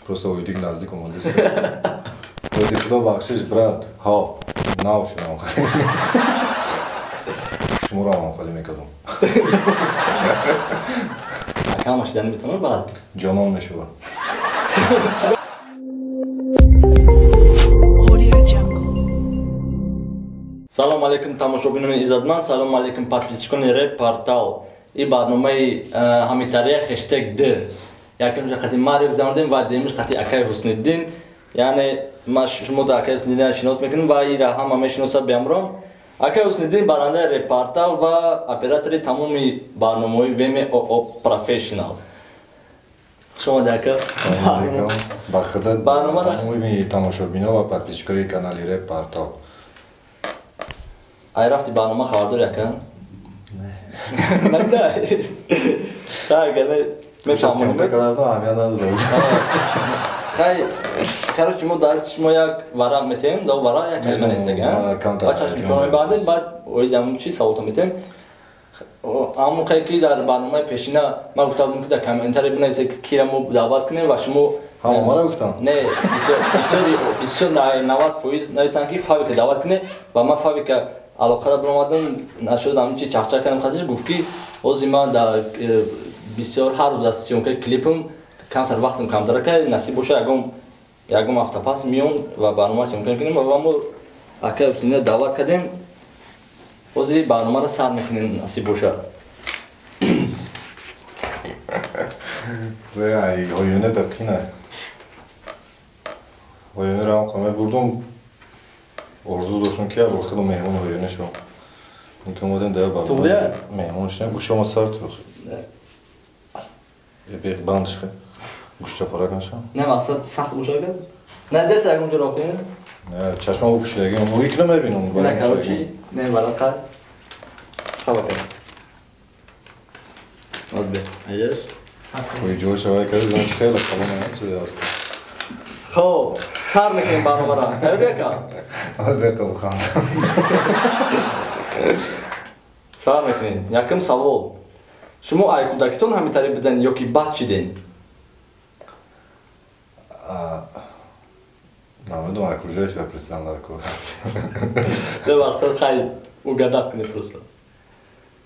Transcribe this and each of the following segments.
Просто оидик наздик омадест. Доди худо бахшиш, брат. Ҳо, нав шудам. Шуморо ҳам холӣ мекардам. Акама шидан метавонад баъз? Ҷонон мешавад. Салом алейкум тамошобинони иззатманд, салом алейкум подписчикони Реп Портал. Ин барномаи ҳамитария хештег Д. Якумша қати Марио гузарондем ва дуюмиш қати акаи Ҳусниддин. Яъне ма шумо да акаи Ҳусниддин шинос мекунем ва ира ҳама мешиноса биамром. Акаи Ҳусниддин барандаи Реп Портал ва оператори тамоми барномаҳои ВМОО Professional. Хуш омадед, ака. Салом алейкум. Ба худат тамоми тамошобино ва подписчикои канали Реп Портал. Ай рафти барнома хабардори, ака? Не. Не. Так, не мефаҳмонем. Хай, короче, мо даст шумо як варақ метем, да варақ як калима нестага. Баъд чашм шумо мебандем, баъд оид ҳамун чи саволто метем. Ҳамон қай ки дар барномаи пешина ман гуфта будам, ки дар комментарий бинависед, ки кира мо даъват кунем ва шумо ҳама гуфтам. Не, бисёр 90% нависанд, ки Фабрика даъват кунед ва ман Фабрика алоқада баромадам, нашуд ҳамин чи чақчақ кардам, хатиш гуфт, ки ҳозир ман дар бисёр ҳар рӯз аз съёмкаи клипам камтар вақтам камтар, ка насиб боша, ягон ҳафта пас миём ва барнома съёмка мекунем ва мо акаи Ҳусниддинро даъват кардем. Ҳозир барномаро сар мекунем, насиб боша. Ай оёне дар қина. Оёнеро ҳам қамай бурдум. Орзу доштам, ки як бор худам меҳмон оёне шавам. Ин ки омадем дар барнома меҳмон шудем, гӯшома сар ту. Бе бандш хе. Гӯшча пора нашам. Не, мақсад сахт боша агар? Не, деса ягон ҷо роҳ кунем? Не, чашма упӯшидагим. Мо ик намебинам. Не, короче, не варақа. Хабар кардам. Оз бе, айеш? Тои ҷой шавай карди, значит хеле калон чизе аст. Хоб, сар мекунем барномаро. Тайёр, ака? Албатта, бухандам. Сар мекунем. Якум савол. Шумо ай кӯдакитон ҳамитари буден ё ки бад шиден? Намедонам, окружающий пурсидан дар кор. Не, мақсад хай угадать кунед просто.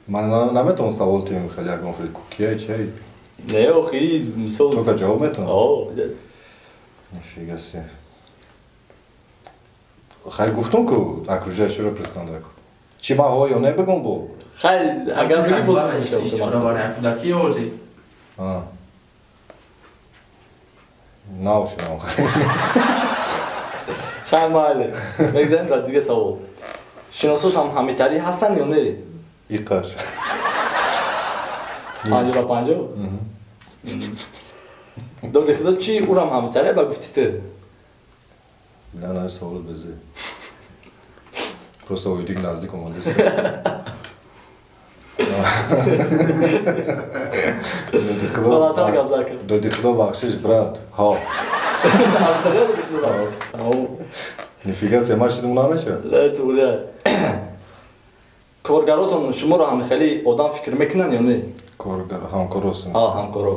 Ман наметавонам савол тимем хеле ягон хеле кукия чай. Не, охи, мисол. Только ҷавоб метавонам? О, Нифига себе. Хай гуфтум ку окружающийро пурсидан дар кор. Чӣ ман ҳо ё не бигум бо? Хай, агар бигӣ боз истифода барем кӯдакӣ ё ҳозир? Нав шудам. Хай, майли. Мегзарем дар дига савол. Шиносот ҳам ҳамитарӣ ҳастанд ё не? Иқаш. 50 ба 50? Доди худо чӣ урам ҳамитария ба гуфти ту? Не, не, савол безе. Просто оидик наздик омадест. Доди худо бахшиш, брат. Ҳо. Ҳамитария доди худо? Нифига себе, ман шидум намешавад? Не, туғрия. Коргаротон шуморо ҳам хеле одам фикр мекунанд ё не? Коргар, ҳамкоросм. А, ҳамкоро.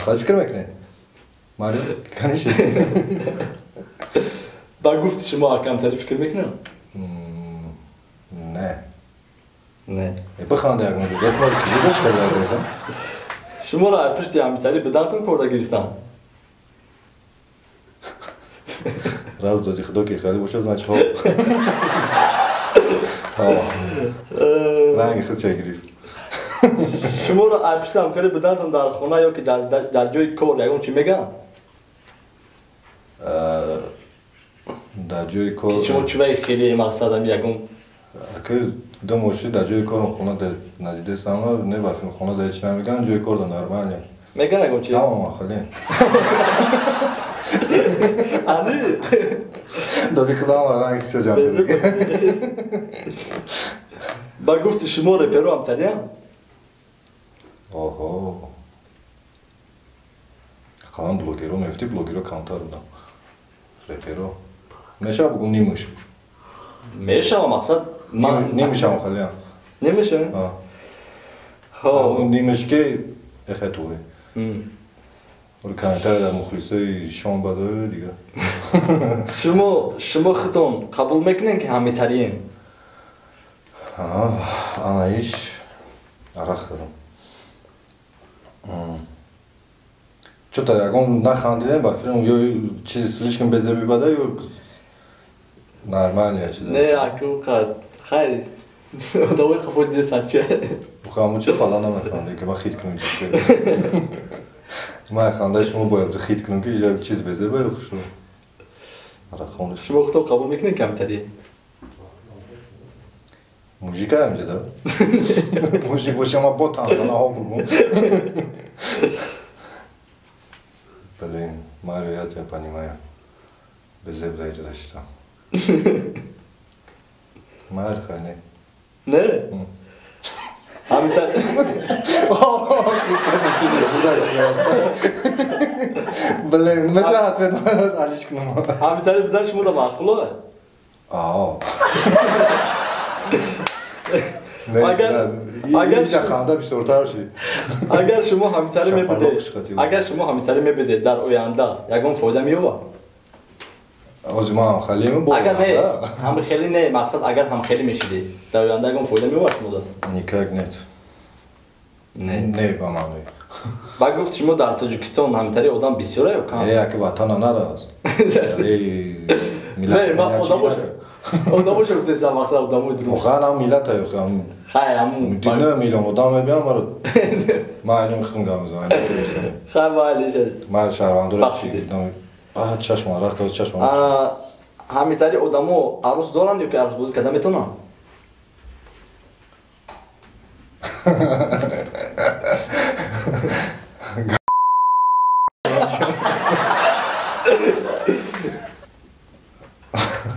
Хай фикр мекунед? Марио, конечно. Ба гуфти шумо акамтари фикр мекунанд? Не. Не. Биханда ягон ҷо. Гап маро кизи дошт карда. Шуморо ай пушти ҳамитарӣ бидантон корда гирифтанд? Раз доди худо ки хеле бошад, значит ҳо. Ҳо. Ранги худ ча гирифт. Шуморо ай пушти ҳамкорӣ бидантон дар хона ё ки дар ҷои кор ягон чӣ мегӯянд? Дар ҷои кор шумо чуваи хеле мақсадам ягон Ака ду моши дар ҷои корам хона надидесам, не бафим хона дар ҳеч намегӯянд, ҷои кор да нормально. Мегӯянд ягон чи? Ҳама хеле. Ани? Доди худо ранги ча ҷамъ. Ба гуфти шумо реперо ҳамтариям? Оҳо. Ақаллан блогеро мефти, блогеро камтар будам. Реперо. Мешава бугум нимуш. Мешава, мақсад Немешавам хеле. Немешава? Хоб. Нимуш ки эхе туе. Комментарий дар мухлисои шон бадои дига. Шумо худтон қабул мекунед ки ҳамитариен? Ана иш арақ кардам. Чё-то ягон нахандидем ба филм, ё чизи слишком безеби бада, ё нормально чиз. Не, аку қад хайр. Одамои хафо дидесан че. Хамун че пала намеханде, ки ман хит кунам чиз. Ман хандаи шумо бояд хит кунам ки ё чиз безеба ё хушу. Арақ. Шумо худтон қабул мекунед ки ҳамитариен? Мужика ҳамҷа да? Мужик боша ма бо тантанаҳо бугум. Блин, Марио, я тебя понимаю. Безеб да иҷода шитам. Марио, хай, не. Не? Ҳамитар... Блин, меша ответ алиш кунам. Ҳамитари будан шумо да маъқуло? Аа. Агар шумо ҳамитарӣ мебудед, агар шумо ҳамитарӣ мебудед дар оянда ягон фоида меёбад? Ози ман ҳамхелӣ мебудам. Агар не, ҳамхелӣ не, мақсад агар ҳамхелӣ мешидед, дар оянда ягон фоида меёбад шумо да? Никак нет. Не. Не ба маънои. Ба гуфт шумо дар Тоҷикистон ҳамитарии одам бисёра ё кам? Э, яки ватана нараст. Не, ман одамо шуфтесам, мақсад одамои друг. Охир ҳам миллата ё ҳам. Хай, ҳамун. 9 миллион одам мебиям маро. Ман айним худам гап мезанам. Хай, майли шад. Ман шаҳрвандора чи? Баъд чашм арақ каз чашм. Ҳамитари одамо арӯс доранд ё ки арӯсбозӣ карда метавонанд?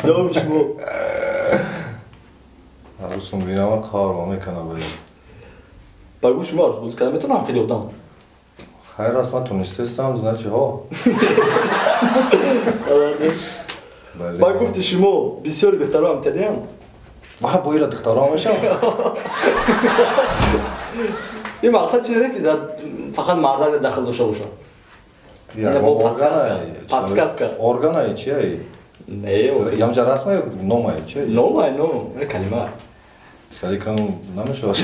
Ҷавоби шумо. Арӯсум бинама қарва мекана бо. Ба гуфт шумо арӯсбозӣ карда метавонам хеле одам? Хайр, аст ман тунистестам, значит ҳо. Ба гуфти шумо бисёри духтаро ҳамитарианд? Ва боира духтаро мешаванд. Ин мақсад чизе не ки фақат мардак дахл дошта бошад. Подсказка. Органае чие? Не, ямҷа расма ё номае чие? Номае, ном, калима. Хеле кам намешавад.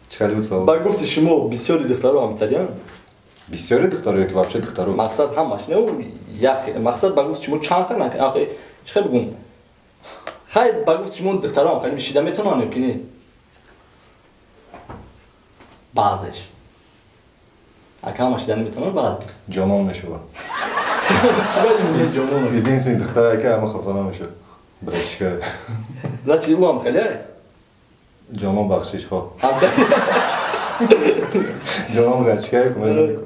Чӣ буд савол? Ба гуфти шумо бисёри духтаро ҳамитарианд? Бисёри духтаро ё ки вообще духтаро? Мақсад ҳамаш, не, як мақсад ба гуфти шумо чанд та, ахи чӣ хел бигӯм? Хай, ба гуфти шумо духтаро ҳам хеле шида метавонанд ё ки не? Баъзеш. Ака ҳама шида наметавонанд, баъзе. Ҷонон мешавад. Ҷонон. Единственный духтаре ки ҳама хафа намешавад. Братишка. Значит, ӯ ҳам хеле? Ҷонон бахшиш, ҳо. Ҷонон братишка ку медонӣ.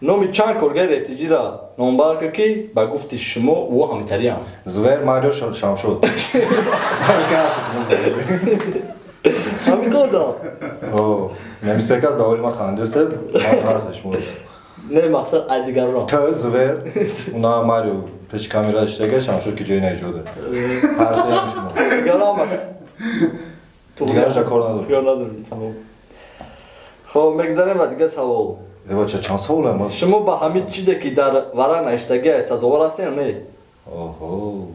Номи чанд коргари рептиҷиро номбар кард ки ба гуфти шумо ӯ ҳамитарианд? Звер, Марио, Шамшод. Ҳамин одам? О, намисекас даволи ман хандесе, ман ҳарсеш мурд. Не, мақсад ай дигарро. Т, Звер, уна Марио пеши камера иштага, Шамшод ки ҷои наиҷода. Ҳарсеям шумо. Дигарро ҳама. Дигараш кор надорам. Кор надорӣ, тамом. Хоб, мегзарем ба дигар савол. Эва ча чанд савол ам? Шумо ба ҳамин чизе ки дар варақ навиштагӣ сазовор ҳастед ё не? Оҳо.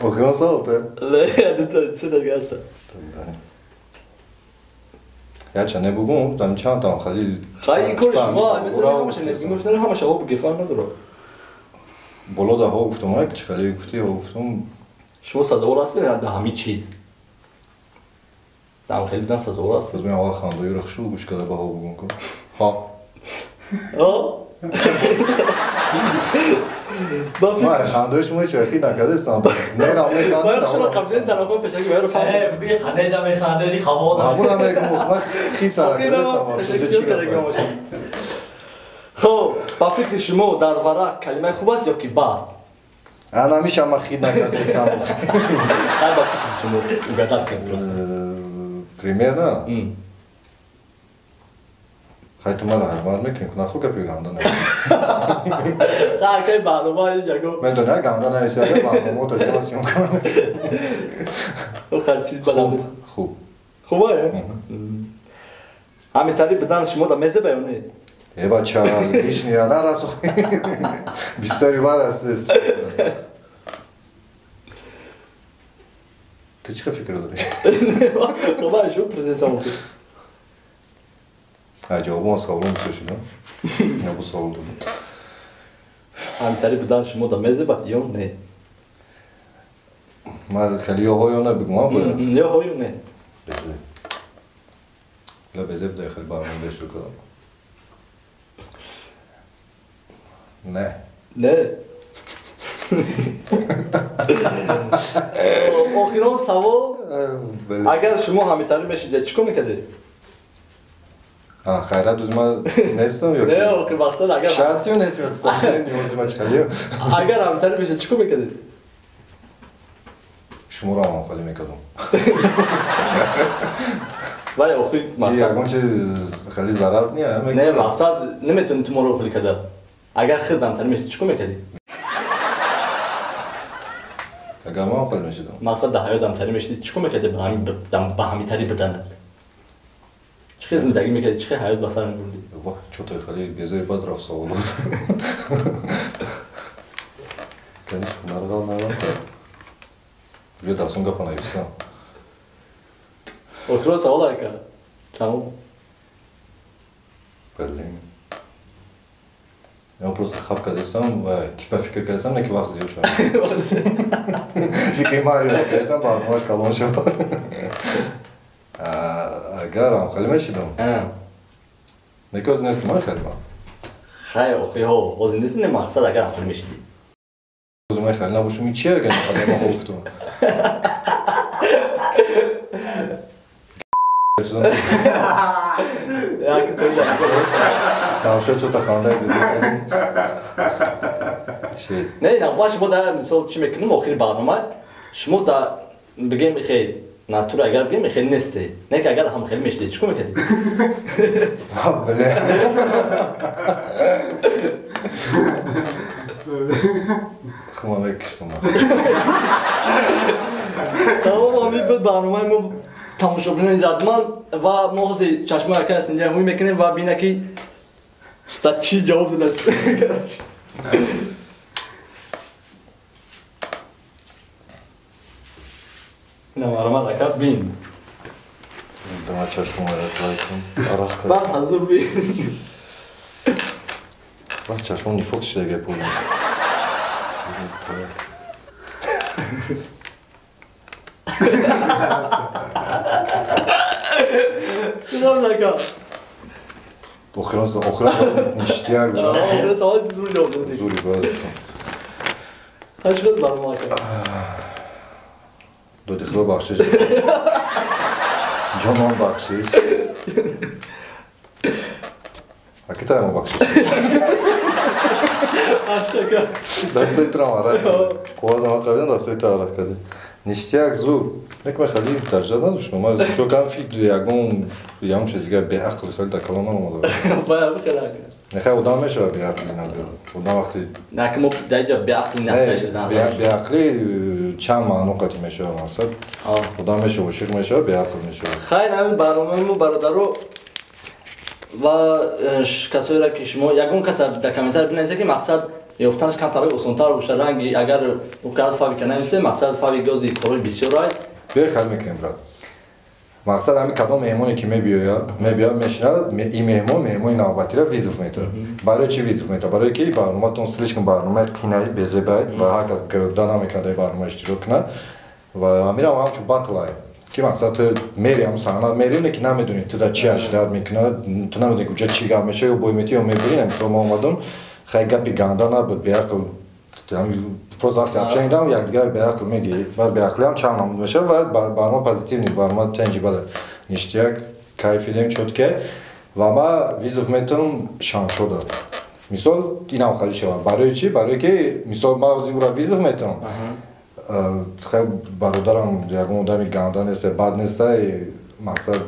Охирон савол те? Не, дута се дигар ҳаст. Яча не бугум, там чанд там хали. Хай, ин кори шумо, метавонед ҳамаша не бигӯм, ҳамаша ҳо бигӯ, фарқ надорад. Боло да ҳо гуфтум, ай чӣ хали гуфтӣ, ҳо гуфтум. Шумо сазовор ҳастед дар ҳамин чиз? Дар хеле будан сазовор ҳастед? Аз ман аввал хандоиро хушу гӯш карда ба ҳо бугум ку. Ҳо. Ҳо? Ман хандои шумо ҳеҷ вақт накардастам. Мерам механдам. Ман чаро қабзаи занахон пешаки вайро фаҳмидам. Э, бигӯ қанеда механдади хаво. Ҳамонам мегӯм, ман хит сара кардастам. Хоб, ба фикри шумо дар варақ калимаи хуб аст ё ки бад? Ана мешам ман хит накардастам. Хай, ба фикри шумо угадать кунед просто. Примерно? Хай ту мара ҳармар мекунӣ, нахо гапи ганда нависӣ. Хай акай барнома яго. Медонӣ, ганда нависӣ, агар барномао та дила съёмка намекунӣ. Хай чиз бадам нест. Хуб. Хуб, э? Ҳамин тариқ бидан шумо да мезеба ё не? Э бача, лишний нарасу. Бисёри бар аст. Ту чӣ фикр дорӣ? Хуб, шумо президент самохи. Ҷавобам саволом бисёр шудам. Я бу савол додам. Ҳамин тариқ бидан шумо да мезеба ё не? Ман хеле ё ҳо ё не бигӯм, бояд. Ё ҳо ё не? Безеб. Ла безеб да хеле барнома бешур кардам. Не. Не. Охирон савол. Агар шумо ҳамин тариқ мешидед, чӣ кор мекардед? Хайрат, дӯз ман нестам ё? Не, охир мақсад агар шасти ё нестам ё кисаи ниёзи ма чӣ Агар ҳамин тариқ мешидед, чӣ кор мекардед? Шуморо ҳам холӣ мекардам. Вай охир мақсад ягон чиз хеле зараз не? Не, мақсад наметавонӣ ту моро холӣ карда. Агар худ ҳамин тариқ мешидед, чӣ кор мекардӣ? Агар ман холӣ мешидам. Мақсад дар ҳаёт ҳамин тариқ мешидед, чӣ кор мекардӣ ба ҳамин тариқ биданад? Чӣ хел зиндагӣ мекардӣ, чӣ хел ҳаёт ба сар мебурдӣ? Ваҳ, чото хеле безои бад рафт саволот. Конечно, нарғал нарғал. Уже дасон гапа нависам. Охирон савол айка. Тамом. Блин. Я просто хап кардастам ва типа фикр кардастам, не ки вақт зиёд шуд. Фикри марио кардастам, барномаш калон шуд. Агар ҳам хеле мешидам. Не ки ҳозир нестам, ай хеле ман. Хай, охи ҳо, ҳозир нестӣ, не мақсад агар ҳам хеле мешидӣ. Ҳозир ман хеле набошам, ин чи агар хеле ман гуфтам? Шамшод чӯта ханда Не, на шумо дар мисол чӣ мекунем охири барнома, шумо да бигем хел натура агар бигем хел несте. Не ки агар ҳам хел мешидед, чӣ кор мекардед? Бля. Хума мекиштум. Тамом, ҳамин буд барномаи мо тамошобинони иззатманд ва мо ҳозир чашмои акай ҳастем, ҳуй мекунем ва бина ки да чӣ ҷавоб додааст. Ина марҳамат ака, бин. Дама чашмои лайкун. Арақ кар. Баъд ҳазур бин. Баъд чашмон нифоқ шуда гап буд. Чӣ ака? Охирон ништяк. Охирон савол зур ҷавоб додӣ. Зури бояд. Ҳа чӣ барнома ака? Доди худо бахшиш. Ҷонон бахшиш. Аки таймо бахшиш. Бахш ака. Дастои туро арақ. Қоғазам қабилан дастои ту арақ кардӣ. Ништяк зур. Нек ман хеле таҷриба надоштам. Ман фикр фикр ягон ягон чиз дигар беақл хеле дар калом наомада. Бояд бихел ака. Нехай одам мешавад беақлӣ набуд. Одам вақте Не ки мо дар инҷа беақлӣ насашидан. Беақлӣ чанд маъно қатъи мешавад мақсад. Одам мешавад ошиқ мешавад, беақл мешавад. Хайр, ҳамин барномаи мо бародаро ва касоеро ки шумо ягон каса дар комментар бинависед ки мақсад ёфтанаш камтар осонтар бошад, ранги агар ӯ кард фабрика нависе, мақсад фабрика ози корҳои бисёр ай. Биёй хел мекунем, брат. Мақсад ҳамин кадом меҳмоне ки мебиёяд, мешинад, ин меҳмон меҳмони навбатиро вызов метавад. Барои чӣ вызов метавад? Барое ки барноматон слишком барномаи қинаи безебай ва ҳар кас гирда намекунад дар барнома иштирок кунад ва ҳаминам ҳамчун батлай ки мақсад ту мери ҳам саҳна мери, не ки намедонӣ ту дар чӣ ашдат мекунад, ту намедонӣ куҷа чӣ гап мешавад, ё бой метӣ ё мебурӣ. Мисол ман омадам, хай гапи ганда набуд, беақл просто вақте общение якдигар беақл мегӣ, баъд беақлиам чанд намуд мешавад ва барнома позитивный, барнома тенҷи бада ништяк, кайф идем чётке ва ма вызов метавам Шамшода. Мисол инам хали шавад. Барои чӣ? Барое ки мисол ма ҳозир ӯро вызов метавам. Хай бародарам ягон одами ганда нест, бад нест, мақсад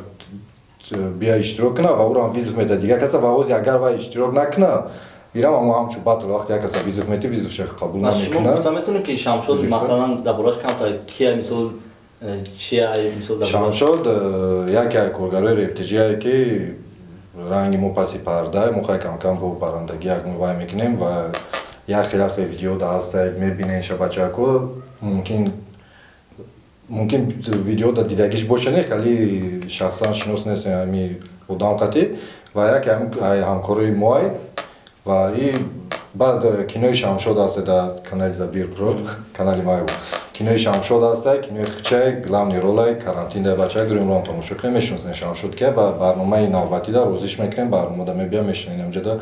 бия иштирок кунад ва ӯро ҳам вызов метад дигар каса. Ва ҳози агар вай иштирок накунад, ирам ҳамо ҳамчун батл, вақте як каса вызов мети, вызов ша қабул Шумо намекунад. Гуфта метавонед, ки Шамшод, масалан, дар борааш камтар, кия, мисол, чия, мисол, дар борааш? Шамшод яке аз коргарои рептежие, ки ранги мо паси парда, мо хай камкам бо барандагӣ як вай мекунем ва як хел хел видео да ҳаста, мебинен шабачако. Мумкин видео да дидагиш боша, не хали шахсан шинос нестем ҳами одам қатӣ. Ва яке ҳамкорои моай ва и баъд кинои Шамшод ҳаста дар канали Забир Про, канали май, кинои Шамшод ҳаста, кинои хичай, главный ролай карантин дар бачак дорем, рон тамошо кунем, мешиносем Шамшод ки. Ва барномаи навбатӣ да розиш мекунем, барномада мебиям, мешинем ҳамҷода.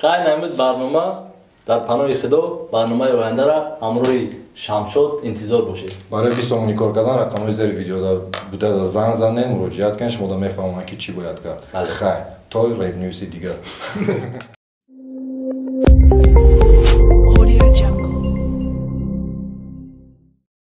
Хайр, намуд барнома. Дар паноҳи Худо, барномаи ояндара ҳамроҳи Шамшод интизор бошед. Барои 20 сомонӣ кор кардан рақамҳои зери видео буда, занг занен, муроҷиат кунед, шумо да мефаҳмонад, ки чӣ бояд кард. Хайр, то репнюси дигар.